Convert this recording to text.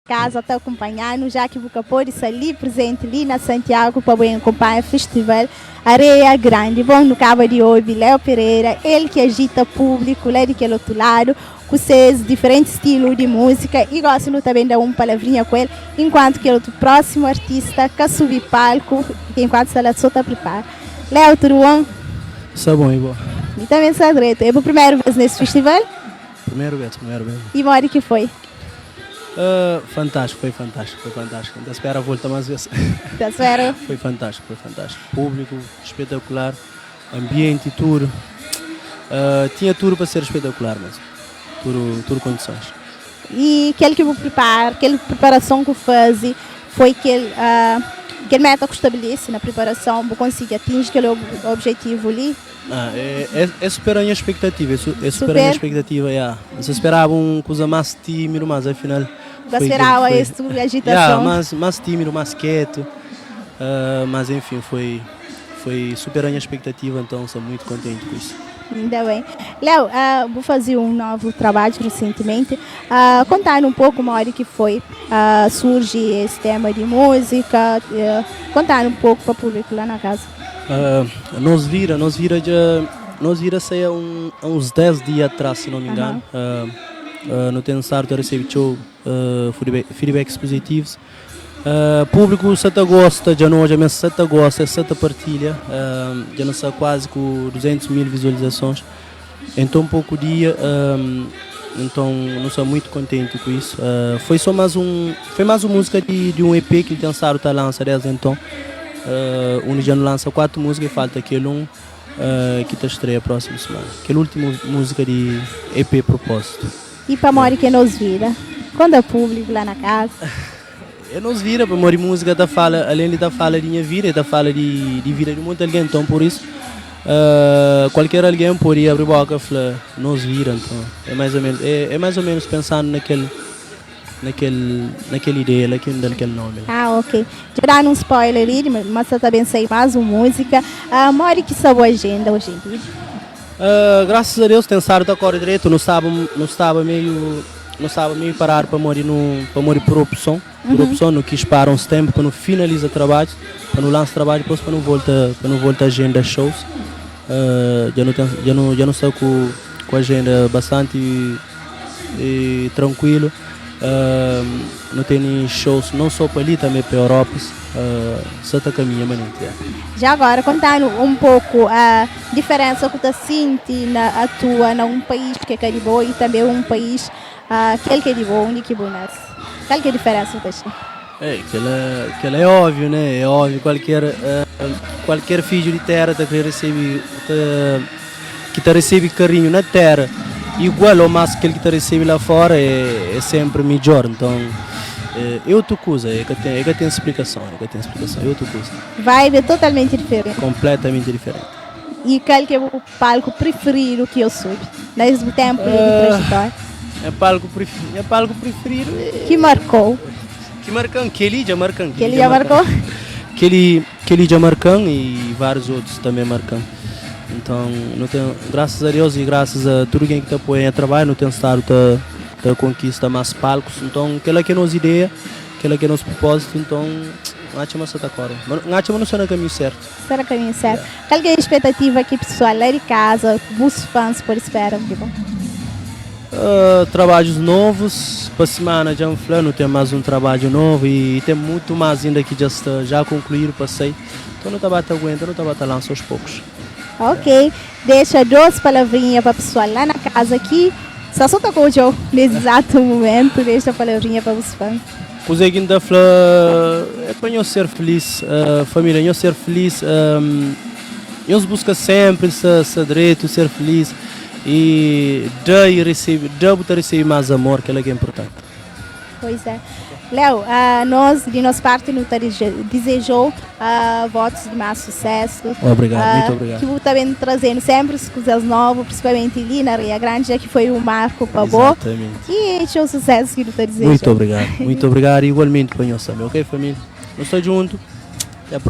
Kaza ta kunpanha-nu, já ki bu ka pode sta li prezenti li na Santiagu pa bu enkunpanha Festival Areia Grandi. Bon, nu kaba di obi Léo Pereira, el ki ajita públiku la di kel otu ladu ku ses diferenti stilu di múzika i gósi nu ta ben da un palavrinha ku el inkuantu kel otu prósimu artista ka subi palku, inkuantu sta la so ta pripara. Léo, tudu bon? Sta bon, i bo? Mi tanbe sta dretu. É bu primeru bes nes festival? Primeru bes, primeru bes. I modi ki foi? Fantástico, foi fantástico, foi fantástico. N ta spera volta más vez. Ta spera? Foi fantástico, foi fantástico. Público espetacular, ambiente, tudo. Tinha tudo pa ser espetacular mesmo. Tudo, tudo condições. E kel ki bu pripara, kel priparason ku faze foi kel kel meta ku stabelese na priparason, bu konsigi atinji kel objetivu li? Ah, é, é, é supera nha expectativa, é, su, é supera nha expectativa, yeah. N sa esperaba um kuza más tímido, mas afinal Ba foi esperaba foi. es tudo agitação. Yeah, mais, mais tímido, mais quieto, mas enfim, foi, foi supera nha expectativa, então sou muito contente com isso. Ainda bem. Léo, vou fazer um novo trabalho recentemente. Contar um pouco modi que foi surge esse tema de música, contar um pouco para o público lá na casa. Nos vida, nos vida dja, nos vida sai há um, há uns 10 dias atrás, se não me engano. Nu ten stadu ta resebe txeu feedbacks positivos. Público sa ta gosta, dja nu odja ma es sa ta gosta, es sa ta partilha. Dja nu sta kuazi ku 200 mil vizualizasons en tão pouco dia. Então nu sta muito contente ku isso. Foi só mais um, foi mais um música di, di um EP ki ten stadu ta lansa desde então. Undi dja nu lansa 4 música e falta kel um ki ta estreia próximo semana. Kel último música di EP Propósito. E pamodi ki é nos vida? Konta público lá na casa. É nos vida, pamodi música ta fala, além de ta fala di nha vida, e ta fala di, di vida di monti algen. Então por isso, qualquer algen pode abri boca e fla nos vida. Então é mais ou menos, é, é mais ou menos pensando naquel, naquel, naquel ideia lá que dá aquele nome lá. Ah, ok. Dja dá-nu um spoiler ali, mas sa ta ben sai mais um música. Modi ki sta bu agenda hoje em dia? Graças a Deus tem stadu ta corre direito, nu staba, nu staba meio, nu staba meio parado pamodi nu, pamodi por opson, por opson nu quis para uns tempo pa nu finaliza trabadju, pa nu lança trabadju depois pa nu volta, pa nu volta agenda shows. Dja nu ten, dja nu, dja nu sta ku, ku agenda bastante tranquilo. Nu tene shows não só pa li, também pa Europa, sa ta caminha manenti, yeah. Já agora, conta-nu um pouco a diferença ku ta sinti na atua na um país que é ka di bo e também um país kel que é di bo, undi ki bu nasce. Kal que é diferença ku ta xinti? É, kela, kela é óbvio, né? É óbvio, qualquer, qualquer fidju di terra ta kre recebe, ta, ki ta recebe carinho na terra igual ou mais kel ki ta recebe lá fora é, é sempre midjor. Então, é outra coisa, é ka tem, é ka tem explicação, é ka tem explicação, é outra coisa. Vibe é totalmente diferente. Completamente diferente. E qual que é o palco preferido que eu subi nesse tempo de trajetória? É palco preferido, é palco preferido é... Que marcou? Que marcam, Kelly já marcam. Kelly já marcou? Kelly, Kelly já marcam e vários outros também marcam. Então, não tem, graças a Deus e graças a tudo quem que te apoia em trabalho, não tem estado tá, tá conquista mais palcos. Então, aquela que é nossa ideia, aquela que é nosso propósito, então, não acha mais tá agora. Não acha mais não no caminho certo. Está no caminho certo. Yeah. Qual que é a expectativa que o pessoal lá de casa, os fãs por esperam, tipo? Trabalhos novos, para semana já me falou, tem mais um trabalho novo e tem muito mais ainda que já está já concluído, passei. Então não está batendo aguenta, não está batendo lança aos poucos. Ok, deixa duas palavrinhas para o pessoal lá na casa aqui. Só solta com o Joe nesse exato momento, deixa a palavrinha para os fãs. Kuzê ki N ta fla é pa nhos ser filís, família, nhos ser filís, nhos buska sénpri sta sta dretu, ser filís i da i resebe, da bu ta resebe más amor, kel-la ki é inportanti. Pois é. Léo, nos di nos parti nu ta dizejou votos di más sucesso. Obrigado, muito obrigado. Ki bu ta ben trazendo sempre coisas novas, principalmente ali na Areia Grande, já que foi um marco pa bo. Exatamente. E txeu sucesso ki nu ta dizejou. Muito obrigado, muito obrigado igualmente pa nhos tambe, ok família? Nu sta djuntu.